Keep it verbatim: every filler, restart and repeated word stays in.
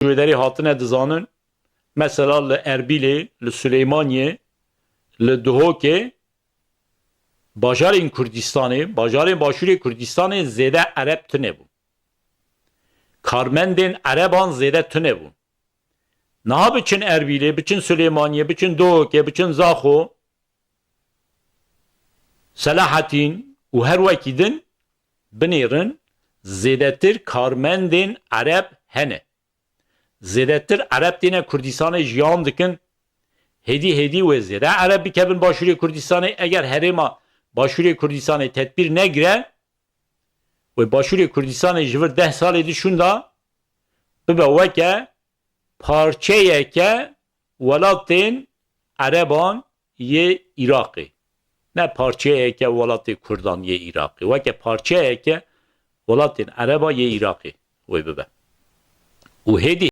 wê derê hatine dizanin. Mesela li Erbîlê, li Silêmaniyê, li Duhokê, bajarên Kurdistanê, bajarên Başûrê Kurdistanê zêde Ereb tune bû. Karmendên Ereban zêde tune bû. Niha biçin Erbîlê, biçin Silêmaniyê, biçin Duhokê, biçin Zaxo, Selahatîn û her wekî din binêrin, zêdetir karmendên Ereb hene. Zêdetir Ereb têne Kurdistanê jiyan dikin. Hêdî hêdî wê zêde Ereb bikevin Başûrê Kurdistanê. Eger herêma Başûrê Kurdistanê tedbîr negire, wê Başûrê Kurdistanê ji vir deh salê di şûnda bibe weke parçeyeke welatên Ereban yê Iraqê. Ne parçeyeke welatê Kurdan yê Iraqê. Weke parçeyeke welatên Ereba yê Iraqê wê bibe. Û hêdî